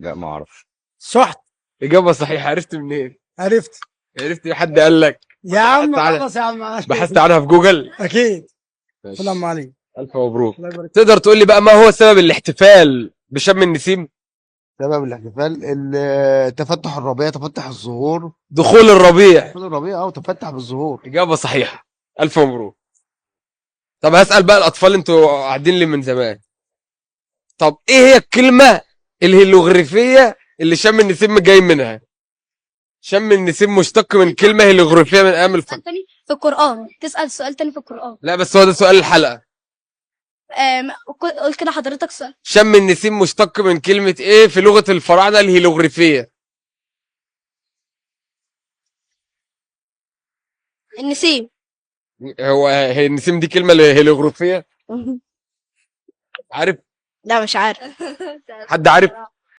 لا ما اعرفش. سحت. اجابه صحيحه. عرفت منين؟ عرفت. عرفت إيه؟ حد قال لك؟ يا عم بحثت عنها. خلاص يا عم علي. بحثت عنها في جوجل. اكيد. ماشي. سلام عليكم. الف مبروك. الله يبارك. تقدر تقول لي بقى ما هو سبب الاحتفال بشم النسيم؟ سبب الاحتفال تفتح الربيع، تفتح الزهور. دخول الربيع. دخول الربيع او تفتح بالزهور. اجابه صحيحه، الف مبروك. طب هسال بقى الاطفال، انتوا قاعدين لي من زمان. طب ايه هي الكلمة الهيلوغريفيه اللي شم النسيم جاي منها؟ شم النسيم مشتق من كلمة هيلوغريفيه من ايام الفن. سؤال تاني في القرآن، تسأل سؤال تاني في القرآن. لا بس هو ده سؤال الحلقة. قول كده حضرتك سؤال. شم النسيم مشتق من كلمة ايه في لغة الفراعنة الهيلوغريفيه؟ النسيم. هو هي النسيم دي كلمة هيلوغريفيه؟ عارف؟ لا مش عارف. حد عارف؟